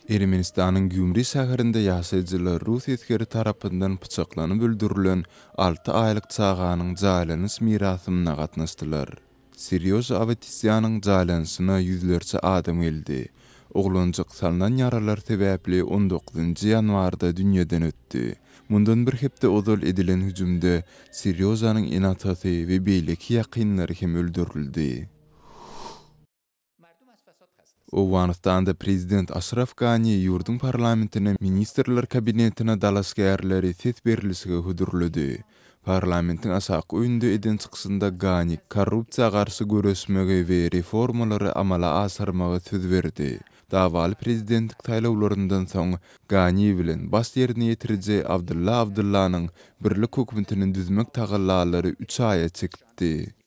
Ermenistanyň Gýumri şäherinde ýaşaýjylar rus esgeri tarapyndan pyçaklanyp öldürilen alty aýlyk çaganyň jaýlanyş mirasymyna gatnaşdylar. Serýoža Awetisýanyň jaýlanyşyna ýüzlerçe adam geldi. Oglanjyk salnan ýaralar sebäpli on dokuzynjy ýanwarda dünýeden ötdi. Mundan bir hepde ozal edilen hüjümde Serýožanyň ene-atasy we beýleki ýakynlary hem öldürildi. Owganystanda prezident Aşraf Gani ýurduň parlamentine Ministrler Kabinetine dalaşgärleri ses berlişige hödürledi. Parlamentiň aşaky öýünde eden çykyşynda Gani korrupsiýa garşy göreşmegi we reformalary amala aşyrmagy söz berdi. Dawaly prezidentlik saýlawlaryndan soň Gani bilen baş ýerine ýetiriji Abdylla Abdyllanyň birlik hökümetini düzmek tagallalary üç aýa çekipdi.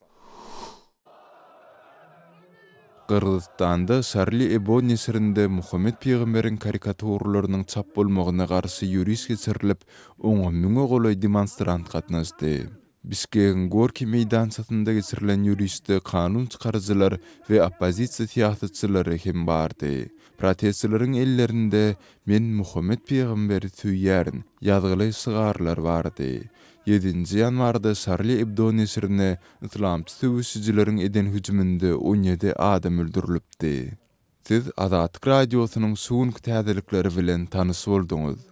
Gyrgyzystanda Şarli Ebo neşirinde Muhammet pygamberiň karikaturalarynyň çap bolmagyna garşy ýöriş geçirilip, oňa müňe golaý demonstrant gatnaşdy. Bişkegiň Gorkiý meýdançasynda geçirilen ýörişde kanun çykaryjylar we oppozisiýa syýasatçylary hem bardy. Protestçileriň ellerinde Men Muhammet pygamberi söýýärin ýazgyly şygarlar bardy. Ýedinji ýanwarda Şarli Ebdo neşirine yslamçy söweşijileriň eden hüjüminde 17 adam öldürilipdi. Siz Azatlyk Radiosynyň şu günki täzelikleri bilen tanyş bolduňyz.